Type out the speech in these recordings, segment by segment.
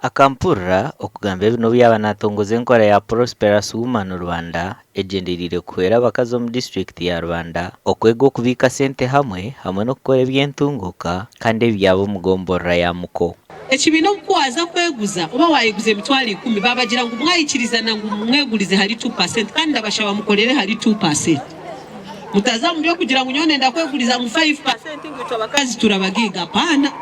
Akampurira okugamba ebi n'obu yaaba natongoza enkora ya Prosperous Woman Rwanda egyendereire kuhwera abakazi omu disiturikiti ya Rubanda okwega okubiika sente hamwe hamwe n'okukora eby'entunguuka kandi ebi byaba omu gomborora ya Muko. Ekibiina obu ku waaza kweguza oba waayeguza 100,000 baabagira ngu mwayikirizana ngu mwegurize hari tu pasenti kandi ndabashaba mukorere hari tu pasenti. Mutaza omu by'okugira ngu nyowe nenda kweguriza ngu fayivu pasenti ngu itwe abakazi turabagaiga. Apaana.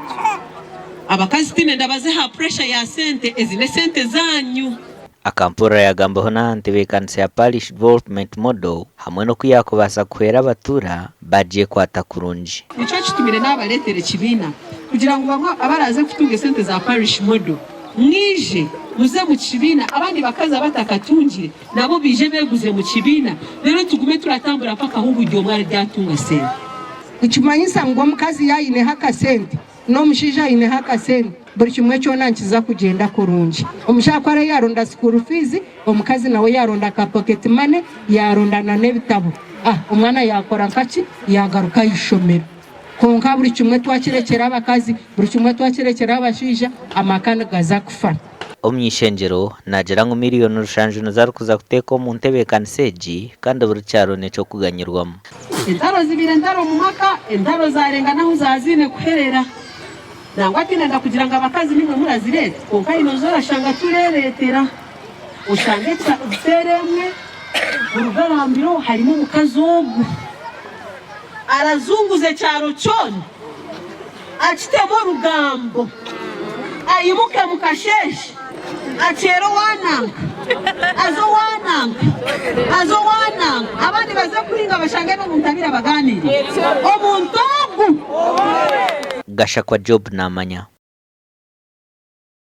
Abakazi tinenda baze aha puresha ya sente, ezi n'esente zaanyu. Akampurira yaagambaho n'aha ntebeekanisa ya Parish Development Model hamwe n'oku yaakubaasa kuhwera abatuura baagyekwata kurungi. Nikyo kitumire naabareetera ekibiina kugira ngu bamwe abaraaze kutunga esente za Parish Model mwije muze mu kibiina abandi bakazi abatakatungire nabo baije beeguze mu kibiina reero tugume turatambura mpaka ahu buri omwe aryatunga sente. Nikimanyisa ngu omukazi yaaba aineho akasente N'omushaija aineho akasente, buri kimwe kyona nikiza kugyenda kurungi. Omushaija ku araabe yaaronda school fees, omukazi nawe yaaronda ka pocket money, yaaronda na n'ebitabo, ah omwana yaakora nkaki, yaagaruka aha ishomero. Kwonka buri kimwe twakirekyera abakazi, buri kimwe twakirekyera abashaija, amaka nigaza kufa. Omuny'ishengyero naagira ngu miriyoni rushanju nizo arikuza kuteeka omu ntebeekanisa egi kandi buri kyaro n'eky'okuganyirwamu. Entaro zibaire ntaro omu maka, entaro zarenga n'ahu zaziine kuherera. Nangwa tindenda kugira ngu abakazi nimwe murazireeta, kwonka haine obu orashanga tureeretera. Oshange seeri emwe buri rugabambiro harimu omukazi ogwo arazunguza ekyaro kyona akitemu orugambo, aimuke mukasheeshe akyere owa nanka, aze owa nanka, aze owa nanka, abandi baze kuhinga bashange n'omuntu abaire abaganiirire. Omuntu ogu. Gashakwa Job Namanya.